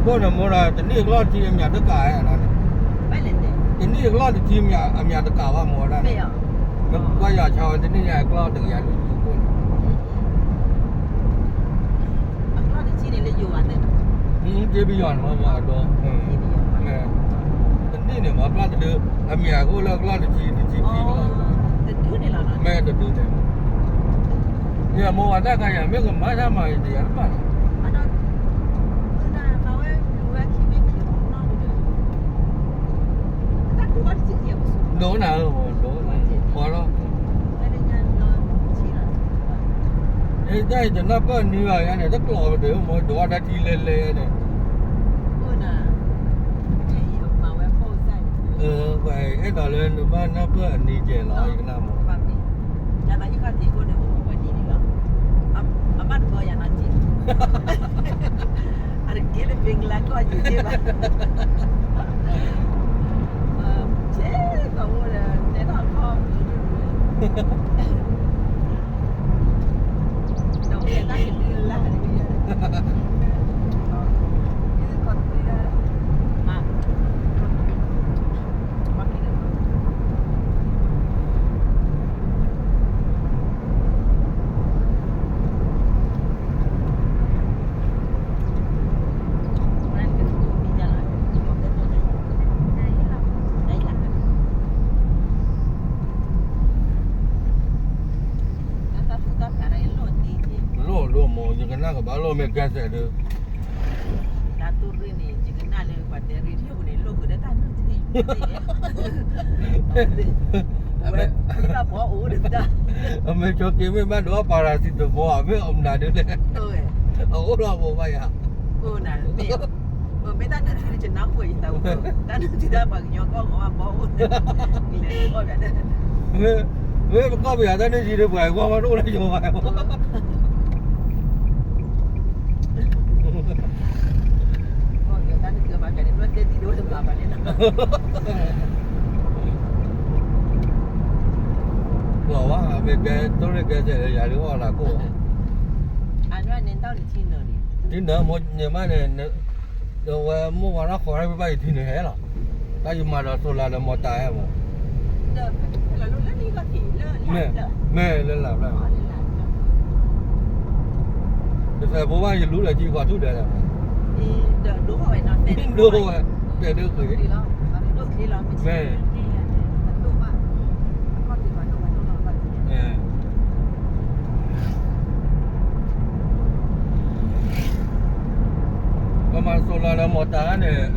ဘိၣ်န့ၣ်မိၢ်ဒီး တနံၣ်အကျီၢ်တထံအမံၤတကးဧါန့ၣ်, တနံၣ်အကျီၢ်တထံအမံၤတကးဘၣ်မိၢ်ဒၣ်န့ၣ်, ကွၢ်ယၤဆါဝဲတနံၣ်ညါအကျီၢ်တကယၤလွံၢ်ဆံဘိၣ်န့ၣ်, တ့ပယီၤန့ၣ်မ့ၢ်အဒိ, တနံၣ်န့ၣ်မ့ၢ်အကျီၢ်တဒု, အမံၤအကအိၣ်လၢအကျီၢ်တထံတထံခံကျီၢ်, မ့ၢ်တဒုန့ၣ်, ယမိၢ်ဝဲတၢ်ခါယၤ မ့ၢ်ကမၤတၢ်မၤယတယၤတဘၣ်လီၤ. ဒိနၤဧၢ, ဒိနၤ, တၢ်အံၤတနၢ်ပၢၢ်နံၤဘၣ်ယၤန့ၣ် တကျိးပဒုးမ့ၢ်ဒိးအီၣ်တၢ်ထံလဲၤလဲၤန့ၣ်, ပှၤအဲၣ်ဒိးလၢနဘၣ်နၢ်ပၢၢ်အနံၤကဲလီၤ ယကနၣ်မ့ၢ် လိၣ်လိၣ်မ့ၢ် ယကနၣ်ကဘၣ်လိၣ်မ့ၢ်ကဲစဲးဒုး တၢ်တူၢ်ရ့ၣ်န့ၣ် ယကနၣ်လၢပှၤတဲရ့ဒိၣ်န့ၣ် လိၣ်ဃုာ်ဒီးတၢ်နုၢ်ထံန့ၣ် ဝဲဘၣ်ဘီအိၣ်ဒီးတၢ် အမ့ၢ်ဆိးက့မ့ၢ်ဘၣ်ဒိး paracetamol မ့ၢ်အမနုၤဒုးလဲၣ်, အအိၣ်ဒီးအမိၢ်ဘၣ်ယၤ, မ့ၢ်တၢ်နုၢ်ထံန့ၣ် ယနၢ်ဟူယတၢ်အိၣ် တၢ်နုၢ်ထံတၢ်ပှၤကညီကီၢ်ဂီၤဘၣ်ဘီအိၣ် လဲၤအီၣ်ဘၣ်ဒီး မ့ၢ်ပကီၢ်ပယီၤတၢ်နုၢ်ထံဒီး ပှၤကွၢ်မးတအိၣ်လၢယိၤဘၣ် လီၤဝဲ မ့ၢ်ကဲတိၢ်ရ့ၣ်ကဲစဲးလၢယၤဒုးအီၣ်လၢကိၣ်, ထံနၢမ့ၢ်န့ၢ်မးန့ၣ်, ဒီးဝဲမိၢ်ဝါထီၣ်ဃီၤတၢ်ဖဲဘၣ်ယထံန့ၣ်ဟဲလီၤ, တၢ်ယမၤဒီး solar ဒီး မီၢ်တၢ်ဟဲမး, မ့ၢ်လၢလၢ်ဖျၢၣ် တစဲးဖိဘၣ်ယလူလၢထံကီၢ်ထူၣ်ဒဲးလီၤ, ဒိဝဲ, တဲဒိၣ်ဃ့, မ့ၢ်, ပမၤ solar ဒီး မီၢ်တၢ်န့ၣ်